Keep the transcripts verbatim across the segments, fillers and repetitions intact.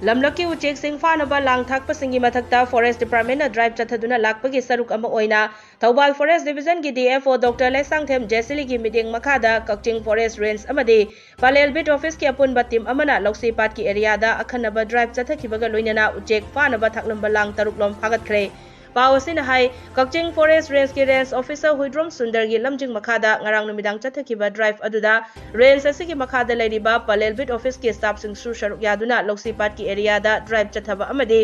ꯂꯝꯂꯛꯀꯤ ꯎꯆꯦꯛꯁꯤꯡ ꯐꯥꯅꯕ ꯂꯥꯡ ꯊꯥꯛꯄꯁꯤꯡꯒꯤ ꯃꯊꯛꯇ Forest Department ꯅ drive ꯆꯠꯊꯗꯨꯅ ꯂꯥꯛꯄꯒꯤ ꯁꯔꯨꯛ ꯑꯃ ꯑꯣꯏꯅ ꯊꯧꯕꯥꯜ Forest Division ꯒꯤ D F O Doctor Leishangthem ꯖꯦꯁꯤꯂꯤꯒꯤ ꯃꯤꯠꯌꯦꯡ ꯃꯈꯥꯗ ꯀꯛꯆꯤꯡ Forest Range ꯑꯃꯗꯤ ꯄꯂꯦꯜ Beat Office ꯀꯤ ꯑꯄꯨꯟꯕ team ꯑꯃꯅ ꯂꯧꯁꯤ ꯄꯥꯠꯀꯤ area ꯗ ꯑꯈꯟꯅꯕ drive ꯆꯠꯊꯈꯤꯕꯒ ꯂꯣꯏꯅꯅ ꯎꯆꯦꯛ ꯐꯥꯅꯕ ꯊꯥꯛꯂꯝꯕ ꯂꯥꯡ ꯇꯔꯨꯛ ꯂꯣꯝ ꯐꯥꯒꯠꯈ꯭ꯔꯦ꯫ ꯄꯥꯎ ꯑꯁꯤꯅ ꯍꯥꯏ, ꯀꯛꯆꯤꯡ Forest Range ꯀꯤ Range Officer ꯍꯨꯏꯗ꯭ꯔꯣꯝ ꯁꯨꯟꯗꯔꯒꯤ ꯂꯝꯖꯤꯡ ꯃꯈꯥꯗ ꯉꯔꯥꯡ ꯅꯨꯃꯤꯗꯥꯡ ꯆꯠꯊꯈꯤꯕ drive ꯑꯗꯨꯗ range ꯑꯁꯤꯒꯤ ꯃꯈꯥꯗ ꯂꯩꯔꯤꯕ ꯄꯂꯦꯜ Beat Office ꯀꯤ staff ꯁꯤꯡꯁꯨ ꯁꯔꯨꯛ ꯌꯥꯗꯨꯅ ꯂꯧꯁꯤ ꯄꯥꯠꯀꯤ area ꯗ drive ꯆꯠꯊꯕ ꯑꯃꯗꯤ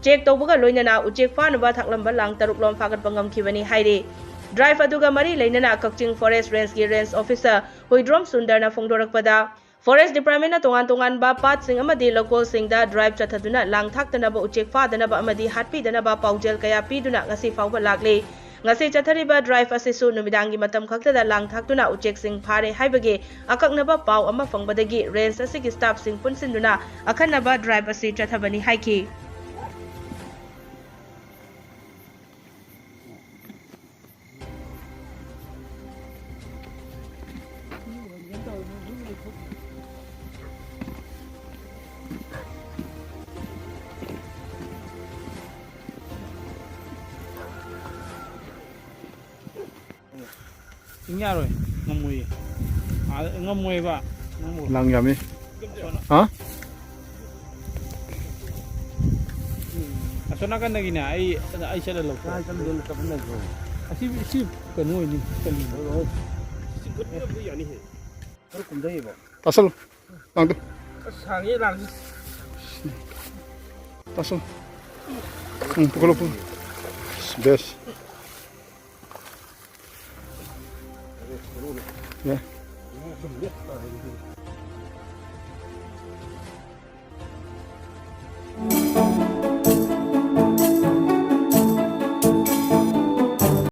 check ꯇꯧꯕꯒ ꯂꯣꯏꯅꯅ ꯎꯆꯦꯛ ꯐꯥꯅꯕ ꯊꯥꯛꯂꯝꯕ ꯂꯥꯡ ꯇꯔꯨꯛ ꯂꯣꯝ ꯐꯥꯒꯠꯄ ꯉꯝꯈꯤꯕꯅꯤ ꯍꯥꯏꯔꯤ꯫ Drive ꯑꯗꯨꯒ ꯃꯔꯤ ꯂꯩꯅꯅ ꯀꯛꯆꯤꯡ Forest Range ꯀꯤ Range Officer Huidrom ꯁꯨꯟꯗꯔꯅ ꯐꯣꯡꯗꯣꯔꯛꯄꯗ, Forest Department ꯅ ꯇꯣꯉꯥꯟ ꯇꯣꯉꯥꯟꯕ ꯄꯥꯠꯁꯤꯡ ꯑꯃꯗꯤ ꯂꯧꯀꯣꯜꯁꯤꯡꯗ drive ꯆꯠꯊꯗꯨꯅ ꯂꯥꯡ ꯊꯥꯛꯇꯅꯕ, ꯎꯆꯦꯛ ꯐꯥꯗꯅꯕ ꯑꯃꯗꯤ ꯍꯥꯠꯄꯤꯗꯅꯕ ꯄꯥꯎꯖꯦꯜ ꯀꯌꯥ ꯄꯤꯗꯨꯅ ꯉꯁꯤ ꯐꯥꯎꯕ ꯂꯥꯛꯂꯤ꯫ ꯉꯁꯤ ꯆꯠꯊꯔꯤꯕ drive ꯑꯁꯤꯁꯨ ꯅꯨꯃꯤꯗꯥꯡꯒꯤ ꯃꯇꯝ ꯈꯛꯇꯗ ꯂꯥꯡ ꯊꯥꯛꯇꯨꯅ ꯎꯆꯦꯛꯁꯤꯡ ꯐꯥꯔꯦ ꯍꯥꯏꯕꯒꯤ ꯑꯀꯛꯅꯕ ꯄꯥꯎ ꯑꯃ ꯐꯪꯕꯗꯒꯤ range ꯑꯁꯤꯒꯤ staff ꯁꯤꯡ ꯄꯨꯟꯁꯤꯟꯗꯨꯅ ꯑꯈꯟꯅꯕ drive ꯑꯁꯤ ꯆꯠꯊꯕꯅꯤ ꯍꯥꯏꯈꯤ꯫ ꯆꯤꯡ ꯌꯥꯔꯣꯏ, ꯉꯝꯃꯣꯏꯌꯦ꯫ ꯑꯥ, ꯉꯝꯃꯣꯏꯕ ꯅꯪꯕꯨ꯫ ꯂꯥꯡ ꯌꯥꯝꯃꯤ꯫ ꯍꯥ? ꯑꯁꯣꯝ ꯅꯥꯀꯟꯗꯒꯤꯅꯦ, ꯑꯩ, ꯑꯩ ꯆꯠꯂ ꯂꯧꯊꯣꯛ꯫ ꯀꯥꯏ ꯆꯠꯂꯨꯗꯣꯏꯅꯣ? ꯆꯠꯃꯤꯟꯅꯁꯤ꯫ ꯑꯁꯤ, ꯁꯤ ꯀꯩꯅꯣ ꯑꯣꯏꯅꯤ, ꯀꯔꯤꯅꯣ? ꯍꯣꯏ, ꯍꯣꯏ꯫ ꯆꯤꯡꯈꯠꯄꯤꯔꯕꯗꯤ ꯌꯥꯅꯤꯍꯦ꯫ ꯈꯔ ꯀꯨꯝꯊꯩꯌꯦꯕ꯫ ꯇꯥꯁꯜꯂꯨ꯫ ꯂꯥꯡꯗꯣ꯫ ꯑꯁ, ꯁꯥꯡꯉꯦ ꯂꯥꯡꯁꯦ꯫ ꯇꯥꯁꯜꯂꯨ꯫ ꯎꯝ, ꯄꯨꯈꯠꯂꯣ, ꯄꯨꯈꯠꯂꯣ꯫ ꯕꯦꯁ꯫ ꯌꯥꯏ꯫